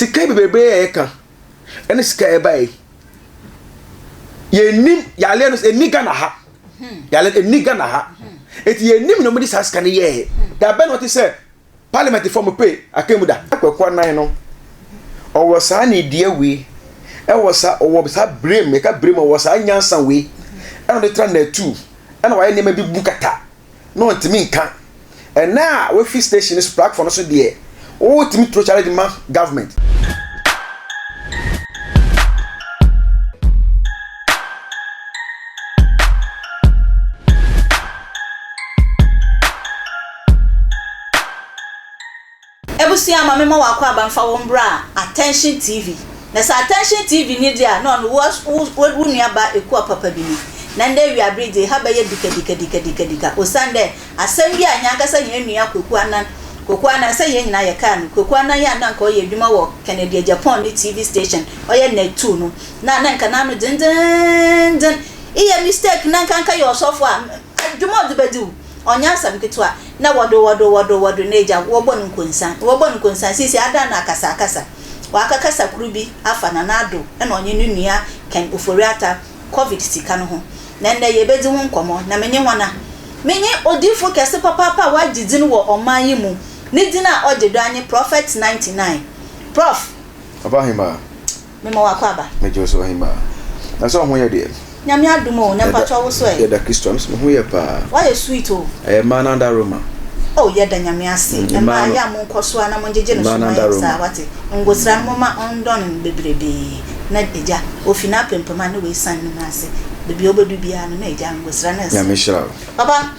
Sika yi bebrebe a yɛka ɛne sika a ɛba yi, yɛnnim yareɛ no ɛnni Ghana ha. Yareɛ no ɛnni Ghana ha. Eti yɛnnim na wɔde saa sika no yɛɛ. Da bɛn na wɔte sɛ parliament fɔ mo pay akanmu da. Kwaku Anan no ɔwɔ saa nideɛ wei ɛwɔ saa ɔwɔ saa brain meka brain ɔwɔ saa nyansa wei ɛna ɔde tra natu ɛna wayɛ nneɛma bi bu kata na ɔntumi nka ɛnɛ a wafi station no so platform no so deɛ wotumi turo challenge ma government. Abusua ma mema w'akwaaba mfa wo mbra Attention TV na sɛ Attention TV ni deɛ a na ɔno wo wo wo nua ba Ekua papa bi ni. Na ndɛ ewiaber yi dze ha bɛyɛ dikadikadikadikadika osiandɛ asɛm bi a hɛn ankasa hɛn nua Kweku Annan Kweku Annan sɛ hɛn nyina yɛkaa no Kweku Annan yi a na nka ɔyɛ edwuma wɔ Kennedy Agyapong ne TV station ɔyɛ Net 2 no na na nka n'ano dzendzenndzen eyɛ mistake na nka nka yɛ ɔsɔfo a dwuma a ɔdze bedzi wo Ɔnnyɛ asɛm ketsewa na wɔdo wɔdo wɔdo wɔdo n'egya wɔbɔ no nkonsa wɔbɔ no nkonsa sesei adan no akasakasa ɔakakasa kor bi afa Nana Addo na ɔnye no nua Ken Ofori-Atta covid sika no ho na ndɛ yebedzi ho nkɔmbɔ na menye hɔn a menye odiyifo kɛse papaapa a ɔagye dzin wɔ ɔman yi mu ne dzin a ɔgye do ara nye Prophet 99 Prof. Ɔba hemaa. Mema wo akwaaba. Megye wo so ɔhemaa. Na sɛ wo ho yɛ deɛ. Nyame adom o, na mpakyɛw wo so ɛ? Yɛda Kristo ase, me ho yɛ paa. Woayɛ sweet o. Ɛyɛ mmaa no adaworoma. Oh yɛda Nyame ase. Mmaa yɛ a monkɔ so ara na mongyegye no so ma yɛn saa wate. Ngosra no momma ɔndɔn no bebrebee na agya ofi n'apampam a na wasian ne mu ase. Baabi a obedu biara no na agya ngosra no asian. Nyame nhyira wo. Papa,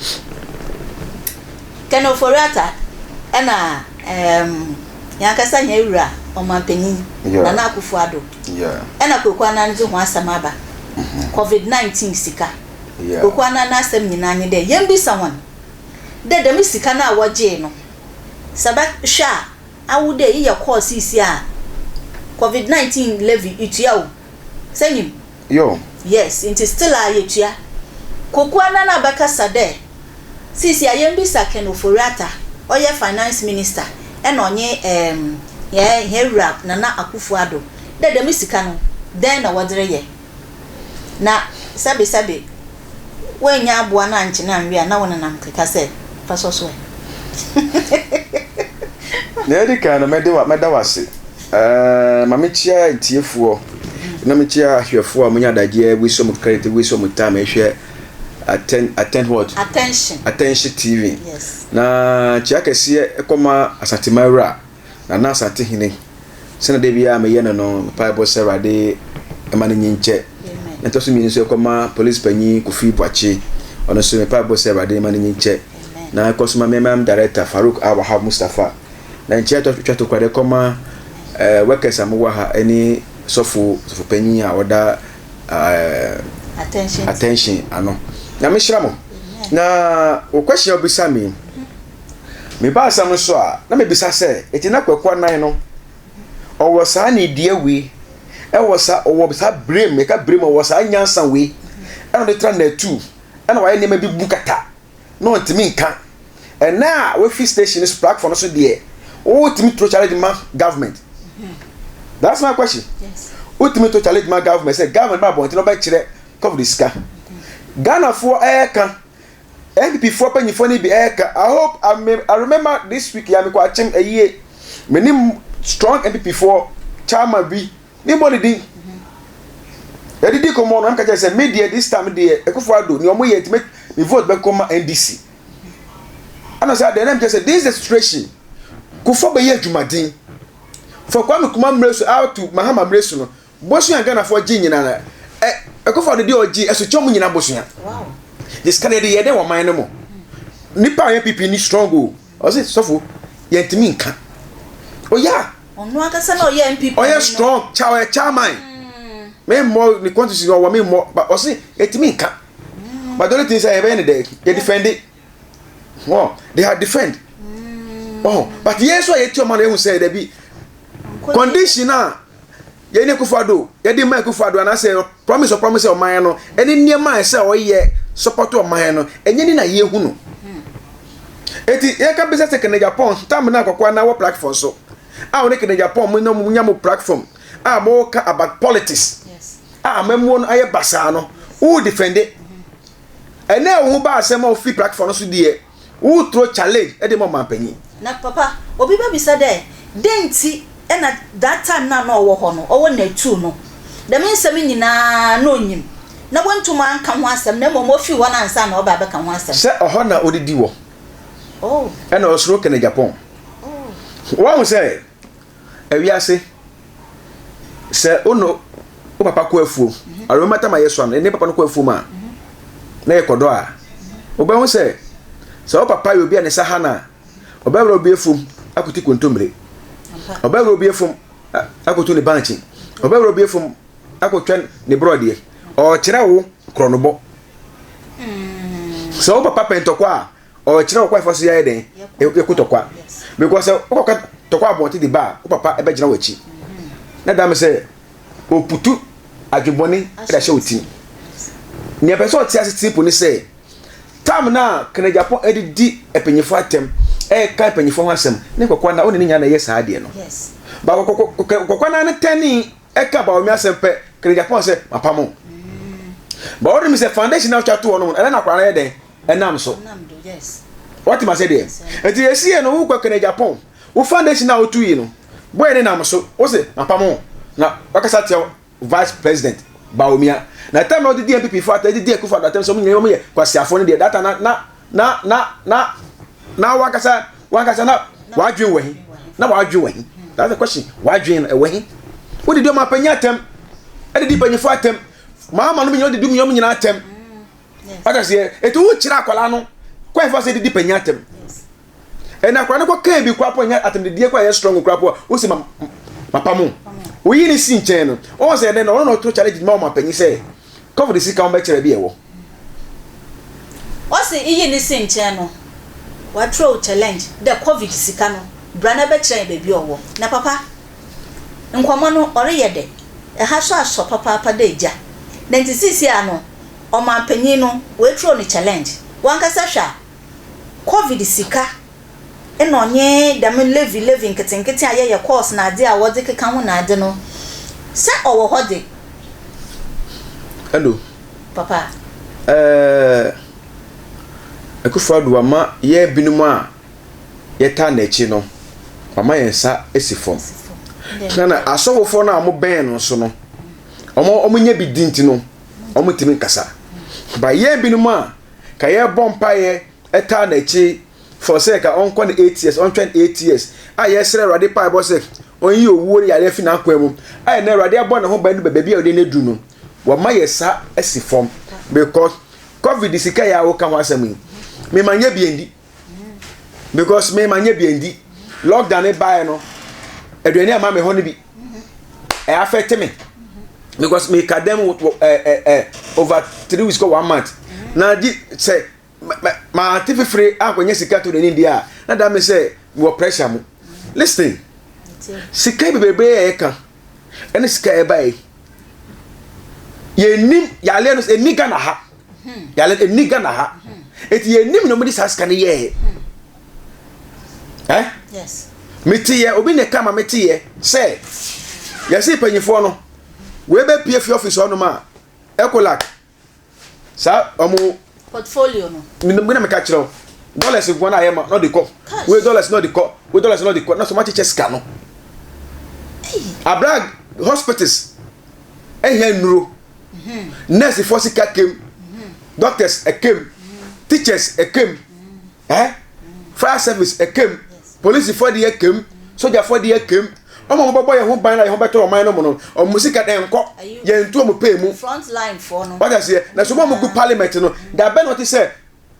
Ken Ofori-Atta ɛna ɛɛm. Hɛn ankasa hɛn wura ɔmampanyin Nana Akuffo Addo na Kweku Annan dze ho asɛm aba. Covid 19 sika. Kweku Annan n'asɛm nyina nye dɛ yembisa hɔn dɛ dɛm sika no a wɔgyee no, sɛ bɛhwɛ a, awo dɛ eyɛ call siesie a, Covid 19 levy itua o, sɛ nyim? Yes, ntsi still a yetua. Kweku Annan abɛkasa dɛ. Sesei a yembisa Ken Ofori-Atta, ɔyɛ Finance Minister na ɔnye erm hɛn hɛn wura Nana Akuffo-Addo dɛ dɛm sika no dɛn na wɔdze reyɛ? Na sɛbe sɛbe woennya aboa no annkye no annwe a na wonenam keka sɛ fa sɔ so ɛ. Nea edi kan no, mɛde wa mɛda wo ase. Ɛɛ ma mekyia atiefoɔ na mekyia ahwɛfoɔ a wɔnya adagyeɛ waste wɔn credit waste wɔn time ɛhwɛ Atten atten what? Attention. Attention TV. Yes. Na kyia kɛseɛ ɛkɔma Asantema wura Nana Asantehene. Sɛnea da biara meyɛ no no, mpaebɔ sɛ Awurade ɛma no nyi nkyɛ. Na ɛtɔ so mmienu nso ɛkɔma polisi panyin Kofi Boakye. Ɔno nso mpaebɔ sɛ Awurade ɛma no nyi nkyɛ. Na ɛkɔ so ma mmɛmam director Farouk A Wahab Mustafa. Na nkyia ɛtɔ twa to koraa de ɛkɔma eh, workers a mowɔ ha ɛne sɔfo sɔfo panyin a ɔda Attention. attention ano. Nyame hyira mo. Na wo question a wobisa me, meba asɛm no so a, na mebisa sɛ, eti na Kwaku Anan no, ɔwɔ saa nideɛ wei, ɛwɔ saa, ɔwɔ saa brain, meka brain, ɔwɔ saa nyansa wei, ɛna ɔde tra natu, ɛna wayɛ nneɛma bi bu kata. na ɔntumi nka. Ɛnɛ a wafi station no so platform no so deɛ, wotumi to challenge ma government. That's my question. Wotumi to challenge ma government sɛ government ba abɔnten na ɔbɛkyerɛ covid sika. Ghanafoɔ ɛɛka, NPP foɔ panyinfoɔ no bi ɛɛka. I hope I, may, I remember this week ya mekɔ akyem ayie. Menim strong NPP foɔ chairman bi Me bɔ ne din. Yɛdidi nkɔmmɔ no, na meka kyerɛ sɛ me deɛ this time deɛ Akufo Addo nea wɔn yɛ nti me vote bɛkɔ ma NDC. Ɛna sɛ adeɛ na mekyerɛ sɛ this is the situation. Kufuor bɛyɛ adwumaden. For Kwame Nkrumah mmerɛ so out to Mahama mmerɛ so no, bosea Ghanafoɔ gye nyinaa no, ɛ Akufo Addo deɛ ɔgye ɛso kyɛ wɔn nyinaa bosea. De sika no yɛde yɛ dɛ wɔ man no mu. Nipa a ɔyɛ PP ni strong o. Ɔse sɔfo yɛntumi nka. Oya. Ɔno ankasa na ɔyɛ NPP. Ɔyɛ strong cha ɔyɛ chairman. Me mmɔ ne constituency ɔwɔ me mmɔ but ɔse yɛntumi nka. But the only thing sɛ yɛbɛyɛ ne dɛ yɛ defend it. Oh, they are defend. Oh, but yɛn nso a yɛti ɔma no ehu sɛ dabi condition a yɛn ne Akufo Addo yɛde ma Akufo Addo anaasɛ promise ɔpromise ɔman no ɛne nneɛma a ɛsɛ ɔyɛ support ɔman no ɛnyɛ ne na yɛhu no. Eti yɛka bisa sɛ kɛnɛ Japan tam na akɔkɔ na wɔ platform so. a wo ne Kennedy Agyapong mo na mo nya mo platform a mo ka about politics a amammuo no ayɛ basaa no, wo defende. Ɛnɛ wo ho ba asɛm a wofi platform no so deɛ, wo throw challenge de ma ɔmanpanyin. Na papa, obi bɛbisa dɛ, dɛn ntsi na that time no a nna ɔwɔ hɔ no, ɔwɔ Natu no, dɛm nsɛm yi nyina nna onyim, na oenntum annka ho asɛm, na mbom ofii hɔ no ansaana ɔreba abɛka ho asɛm? Sɛ ɔhɔ na odidi wɔ, ɛna ɔsoro kɛnɛ Japan. Wahu sɛ ewiase sɛ wo ne wo papa kɔ afuom, I remember time a yɛsua no, ne papa no kɔ afuom a, na yɛkɔdɔ a, wobɛhu sɛ sɛ wo papa yɛ obi a ne nsa ha no a, ɔbɛwerɛ obi afuom akɔti kontommire, ɔbɛwerɛ obi afuom akɔtu ne bankye, ɔbɛwerɛ obi afuom akɔtwa ne borɔdeɛ. Ɔrekyerɛ wo korɔnobɔ. Sɛ wo papa pɛ ntɔkwa a, ɔrekyerɛ wo kwan fa so yɛayɛ dɛn yɛko tɔkwa. Because sɛ wokɔka tɔkwa abɔnten de ba a, wo papa bɛgyina w'akyi. Na dame sɛ ɔputu adwebɔne de ahyɛ wo tirim. Nea ɛpɛ sɛ ɔte ase simple ne sɛ, tam no a Kanagyapɔn de di mpanyinfoɔ atɛm, ɛreka mpanyinfoɔ ho asɛm, ne kɔkɔa na wo ne ne nyinaa na ɛyɛ saa adeɛ no. Ba kɔkɔa na ne tɛnee ɛka Bawumia asɛm pɛ, Kanagyapɔn sɛ mapam wo. Ba wɔde mi sɛ foundation na wotwa to hɔ no, ɛna na akwadaa no yɛ dɛn? Ɛnam so. Wɔte ma sɛ deɛ. Nti yɛsi yɛ no wokɔ Kanagyapɔn, wo foundation na wotu yi no, boy ne nam so, wo se mapam wo. Na wakasa tia vice president Bawumia. Na time na ɔde di NPP fo atɛm, de di Akufo Addo atɛm sɛ ɔmo nyinaa ɔmo yɛ kwasiafo no deɛ, that time na na na na na na wankasa wankasa na wadwen wɔ he? Na wadwen wɔ he? That's the question. Wadwen no ɛwɔ he? Wode di ɔmo apanyin atɛm, ɛde di mpanyinfo atɛm, maama no nyinaa ɔde di ɔmo nyinaa atɛm. Wata seɛ, eti wo kyerɛ akwadaa no kwan fa sɛ de di panyin atɛm. Ɛna akwadaa no kɔ kaa bi koraa po nyɛ atɛmdidie koraa yɛ strong koraa po a wosi ma mapa mo. Woyi ne si nkyɛn no, wɔn sɛ ɛnɛ no ɔno na ɔto challenge ma wɔn apanyin sɛ kɔfo de sika wɔn bɛkyerɛ bi ɛwɔ. Ɔsi iyi ne si nkyɛn no, wɔathrow challenge dɛ covid sika no bra na bɛkyerɛ yɛn baabi a ɔwɔ. Na papa, nkɔmbɔ no ɔreyɛ dɛ, ɛha so asɔ papaapa dɛ gya. Na ntsi seseiara no, ɔmanpanyin no oethrow no challenge. Wankasa hwɛ a, Covid sika nna ɔnye dɛm levy levy nketsenketse a yɛyɛ course na adze a wɔdze keka ho na adze no, sɛ ɔwɔ hɔ dze. Hello. Papa. Ɛɛ Akufo Addo ama yɛn binom a yɛtaa n'akyi no, wama yɛn nsa asi fam. Na na asɔfofoɔ no a wɔbɛn no nso no, wɔn wɔnyɛ bi di nti no, wɔntumi nkasa. Ba yɛn binom a Ka yɛbɔ mpaeɛ taa n'akyi for sɛ ka ɔnkɔ ne 8 years, ɔntwɛn 8 years a yɛsrɛ Awurade paebɔ sɛ ɔnyi owuo ne yareɛ fi n'akwan mu a ɛnɛ Awurade abɔ ne ho ban no baabi a ɔde no adu no, wama yɛ sa asi fam because covid sika yɛ a woka ho asɛm yi mema nyɛ bi ndi because mema nyɛ bi ndi lockdown ne baeɛ no aduane ama me hɔ no bi ɛ affect me because me ka dɛm ɛ ɛ ɛ over 3 weeks kɔ 1 month na gye sɛ ma te fifire akɔnyɛ sika to n'anim deɛ a na da me sɛ mewɔ pressure mu. Listen, sika bebrebe yɛ ɛka ɛne sika ɛba yi yɛnim yaleɛ no ɛni Ghana ha yaleɛ no ɛni Ghana ha eti yɛnim na wɔde saa sika no yɛɛ ɛ mete yɛ obi na ɛka ma mete yɛ sɛ yɛsi mpanyinfoɔ no wei bɛ pie fi ɔfisi hɔnom a Ecolac saa ɔmo portfolio no. Mi na mi ka kyerɛ o dollars nko na ayɛ ma na ɔde kɔ wei dollars na ɔde kɔ wei dollars na ɔde kɔ na so ma kyekyɛ sika no abira hospitals ɛhia nnuro nurse fo sika kem doctors ɛkem teachers ɛkem eh fire service ɛkem polisifoɔ deɛ kem sogyafoɔ deɛ kem wɔn a wɔbɛbɔ yɛn ho ban na yɛn ho bɛtɔ ɔman no mu no wɔn sika dɛ nkɔ yɛn ntu wɔn pay mu wɔde aseɛ na so wɔn a wɔgu parliament no da bɛn na wɔte sɛ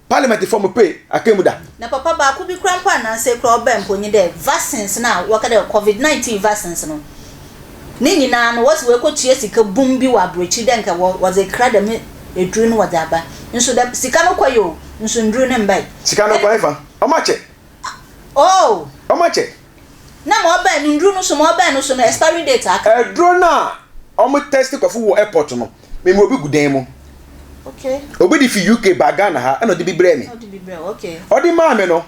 parliament foɔ mo pay aka mu da. Na papa baako bi koraa mpo anansɛ koraa ɔbaa mpo nye dɛ vaccines no a wɔka dɛ covid 19 vaccines no ne nyinaa no wɔse woekotua sika bum bi wɔ aborɔkyir dɛ nka wɔdze rekra dɛm edur no wɔdze aba nso dɛm sika no kɔe o nso ndur no mmbae. Sika no kɔ hefa? Ɔmo akyɛ. Oh! Ɔmo akyɛ. Na ma ɔbae no nduru no so ma ɔbae no so no expiry date aka. Aduro no a ɔmo test kɔfo wɔ airport no me ma obi gu dan mu. Okay. Obi de fi UK ba Ghana ha ɛna ɔde bi brɛɛ me. Ɔde bi brɛɛ wo okay. Ɔde maa me no.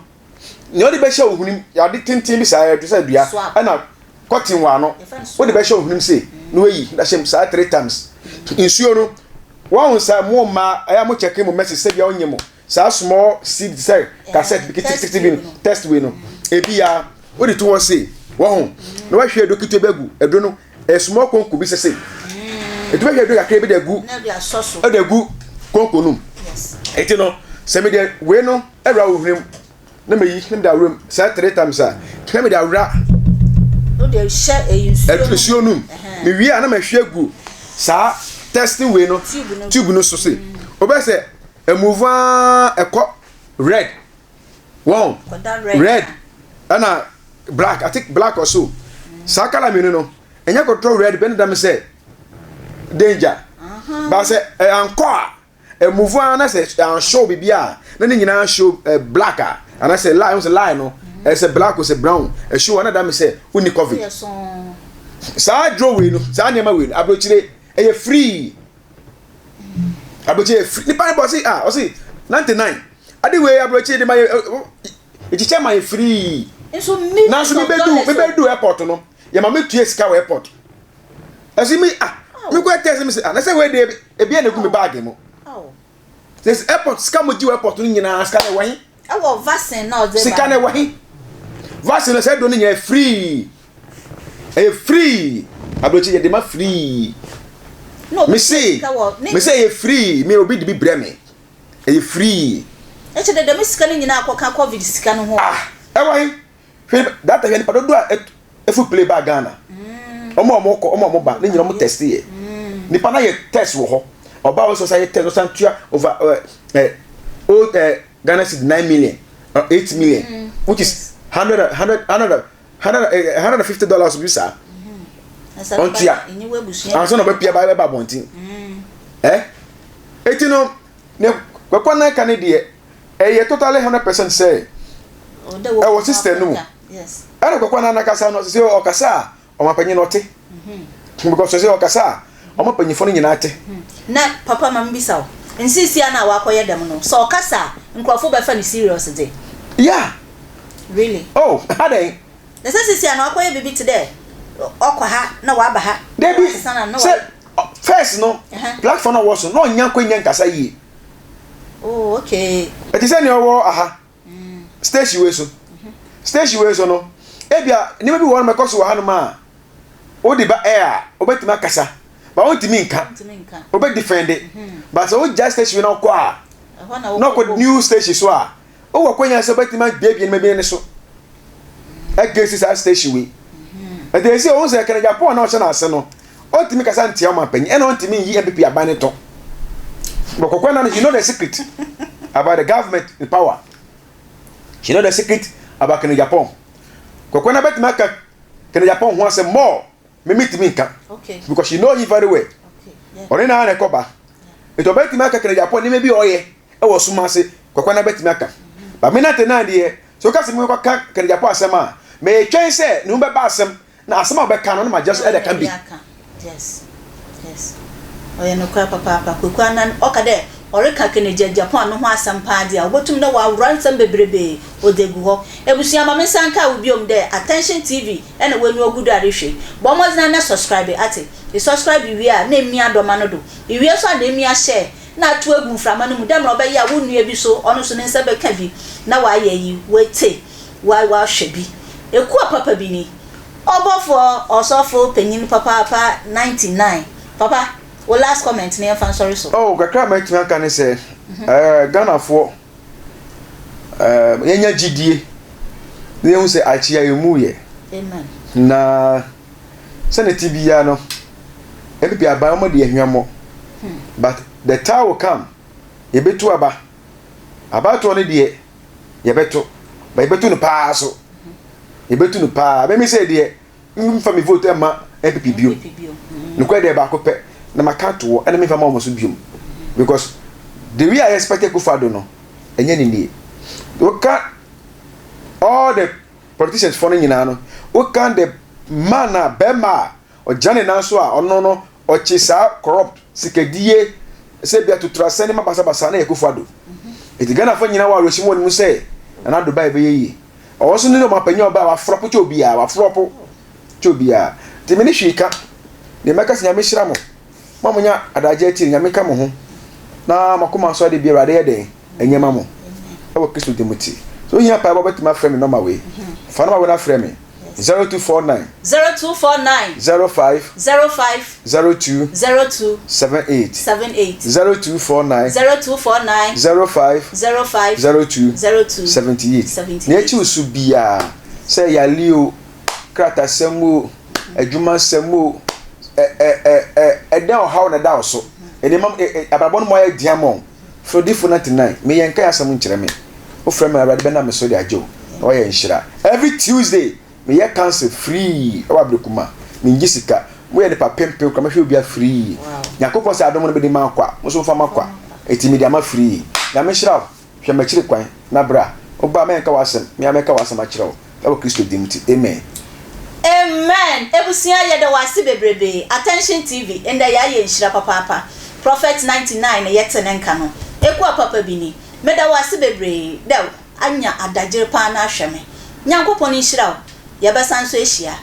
Nea wode bɛhyɛ wo hwenem, ade tenten bi saa, ɛte sɛ dua, ɛna kɔten wɔ ano. Wode bɛhyɛ wo hwenem sei, na wayi na hyɛ mu saa three times. Nsuo no, wɔn sɛ mo mmaa, ɛyɛ mo kyɛke mo mɛsi sɛ bia ɔnyɛ mo saa small seed sɛ cassette bi ketekete bi no, test wei no, ebi ya wode to hɔ sei, wɔn ho, na wahwie aduro ketewa bi agu aduro no, ɛyɛ small konko bi sɛ sei. Etu bɛhwɛ aduro kakra bi de agu, ɛde agu konko no mu. Eti no, sɛ mede wei no awura wo hwenem na meyi na mede awura mu saa three times a na mede awura nsuo no mu mewie a na mahwie agu saa testing wei no tube no so se wobɛ sɛ ɛmuvu a ɛkɔ red wɔn red ɛna black I think black or so saa kala mmienu no ɛnyɛ kɔtɔ red bɛn dam sɛ danger baasɛ ɛankɔ a Ɛmuvu ara na sɛ anhyew biribi a na ne nyinaa hyew eh, black a anaasɛ lie sɛ lie no ɛsɛ black o sɛ brown ɛhyew a na da me sɛ wonni covid. Saa duro wei no saa nneɛma wei no aburokyire ɛyɛ free aburokyire yɛ free nipa ne bɔ ɔsi ah ɔsi 99 ade wei aburokyire de ma yɛ ekyikyɛ ma yɛ free nanso mi bɛ du mi bɛ du airport no yɛ ma mi tue sika wɔ airport. Ɛsi mi ah mi kɔ tɛsi mi sɛ ah na sɛ wei de ebi na egu mi baagi mu. Sɛ airport sika mo gye wɔ airport no nyinaa sika na ɛwɔ he. Ɛwɔ vaccine na ɔdze ba. Sika na ɛwɔ he. Vaccine no sɛ ɛdɔ no nyinaa free. Ɛyɛ free. Aburokyi yɛ de ma free. Me se me se ɛyɛ free me obi de bi brɛ me. Ɛyɛ free. Ɛkyɛ dɛ dɛm sika no nyinaa kɔka covid sika no ho. Ah ɛwɔ he. Hwɛ data hwɛ nipa dodoɔ a efu plane baa Ghana. Wɔn a wɔn kɔ wɔn a wɔn ba ne nyinaa wɔn test yɛ. Nipa na yɛ test wɔ hɔ. Ɔbaa wɔ sɛ ɔsan yɛ test ɔsan tua over ɛ ɛ old ɛ Ghana cedi 9 million or 8 million which is hundred hundred hundred hundred ɛ $150 bi saa. Ɔntua ansa na ɔbɛpia ba bɛba abɔnten. Ɛ eti no ne kɔkɔ nan ka ne deɛ. Ɛyɛ totally 100% sɛ ɛwɔ system no mu. Ɛna Kwaku Annan ankasa no sɛ ɔkasa a ɔmapanyin no ɔte. Because sɛ ɔkasa a ɔmapanyinfoɔ no nyinaa te. Na papa ma mebisa wo, nsisia no a wakɔyɛ dɛm no, sɛ ɔkasa a nkurɔfo bɛfa no serious dze? Yeah. Really? Oh, adɛn? Na sɛ sisia no akɔyɛ biribi tse dɛ ɔkɔ ha na waba ha, Dabi, sɛ first no, platform no a ɔwɔ so no, na ɔnnya akwanya nkasa yie. Oh, okay. Ɛte sɛ nea ɔwɔ aha station wei so. Station wei so no, ebia nneɛma bi wɔ hɔ nom ɛkɔ so wɔ hanom a wode ba air a wobɛtumi akasa ba wontumi nka. Wobɛ defend. But sɛ wogya station wei na wokɔ a na wokɔ new station so a wowɔ kwanya sɛ wobɛtumi abiabia nneɛma bi ne so against saa station wei. Ɛnti ɛsɛ ohun sɛ Kennedy Agyapong na ɔhyɛ n'ase no Ɔntumi kasa ntia ɔmanpanyin ɛna ɔntumi nyi NPP aban no tɔ. But Kwaku Annan, he know the secret about the government in power. He know the secret about Kennedy Agyapong. Kwaku Annan bɛtumi aka Kennedy Agyapong ho asɛm more. Me metumi nka. Because she know him very well. Ɔne na na ɛkɔba. Nti ɔbɛtumi aka Kennedy Agyapong nneɛma bi a ɔyɛ ɛwɔ sum ase. Kwaku Annan bɛtumi aka. But me nante nan deɛ, sɛ woka sɛ mekɔka Kennedy Agyapong asɛm a, metwɛn sɛ ne ho bɛba asɛm Na asɛm a ɔbɛka no, na magye so de aka bi. Yes, yes. Ɔyɛ nokwar papaapa. Kweku Annan, ɔka dɛ ɔreka Kennedy Agyapong no ho asɛm paa dze a, obotum dɛ ɔawora nsɛm beberebee ɔdze egu hɔ. Ebusua, ma me nsa nkaa wo biom dɛ Attention TV na w'enyiwa gu do a erohwɛ yi. Bɔ mbɔdzen ara na subscribe, atse? Esubscribe wie a, na emia dɔma no do. Iwie so a na emia share na atow egu mframa no mu dɛ mbrɛ ɔbɛyɛ a wo nua bi so ɔno so ne nsa bɛka bi na ɔayɛ iyi, oetsie. Wa wahwɛ bi. Ekua papa bi ni. Ɔbɔfoɔ ɔsɔfo panyin papaapa 99 papa wo last comment no yɛmfa nsɔre so. Oh kakra a mɛtumi aka ne sɛ ɛɛ Ghanafoɔ ɛɛ yɛnya gyidie na yɛhu sɛ akyea yɛn yɛ. Amen. Na sɛne ti biara no NPP aban wɔn de ahwammɔ but the time will come yɛbɛtu aba abatoɔ no deɛ yɛbɛto but yɛbɛto no paa so yɛbɛtu no paa mɛmi sɛ deɛ mfa mi vote ɛma npp biom nokorɛ deɛ baako pɛ na maka ato hɔ ɛna memfa ma wɔn so biom because the way I expect Akufo-Addo no ɛnyɛ ne nie woka all the politicians fo no nyinaa no woka the man a bɛrima a ɔgyina ne nan so a ɔno no ɔkye saa corrupt sikadie sɛ bia totorasɛn ne ma basabasa na yɛ Akufo Addo. Eti Ghana fo nyinaa wɔ awerɛhyem wɔ ne mu sɛ Nana Addo ba ɛbɛyɛ yie. Ɔwɔ so ne ɔmapanyin a ɔbaa a wafrɔpo kyɛ obiara, wafrɔpo kyɛ obiara. Nti me ne hwee ka. Deɛ mɛka sɛ Nyame hyira mo. Mo a monya adagye atie no, Nyame nka mo ho. Na mo akoma nso ade bi Awurade yɛ dɛn? Ɛnyɛ ma mo. Ɛwɔ Kristo din mu ti. So wohia mpaebɔ wobɛtumi afrɛ me nɔma wei. Fa nɔma wei na frɛ me. 0249. 0249. 05. 05. 02. 02. 78. 78. 0249. 0249. 05. 05. 02. 02. 78. 78. Nea akyi wo so biara, sɛ yale o, kratasɛm o, adwumasɛm o, ɛ ɛ ɛ ɛ ɛdɛn ɔhaw na ɛda wo so. Nneɛma ɛ ɛ abrabɔ no mu ayɛ den ama wo. Frɛ odiyifo 99, meyɛ nkae asɛm nkyerɛ me. Wofrɛ me a Awurade bɛnam me so de agye wo na woayɛ nhyira. Every Tuesday meyɛ council free ɛwɔ Ablekuma, mengye sika. Moyɛ nipa pempem koraa mɛhwɛ obia free. Nyankopɔn sɛ adom no mede ma kwa, mo nso momfa ma kwa. Enti mede ama free. Nyame nhyira wo. Hwɛ m'akyiri kwan na bra. Woba a mɛnka w'asɛm, me ara mɛka w'asɛm akyerɛ wo. Ɛwɔ Kristo din mu nti, amen. Amen ebusua yɛda wo ase bebrebee attention TV ndɛ yɛayɛ nhyira papaapa prophet 99 na yɛte ne nka no ekua papa bi ni meda wo ase bebree dɛ anya adagyer paa na ahwɛ me Nyankopɔn nhyira wo yɛbɛsan so ahyia.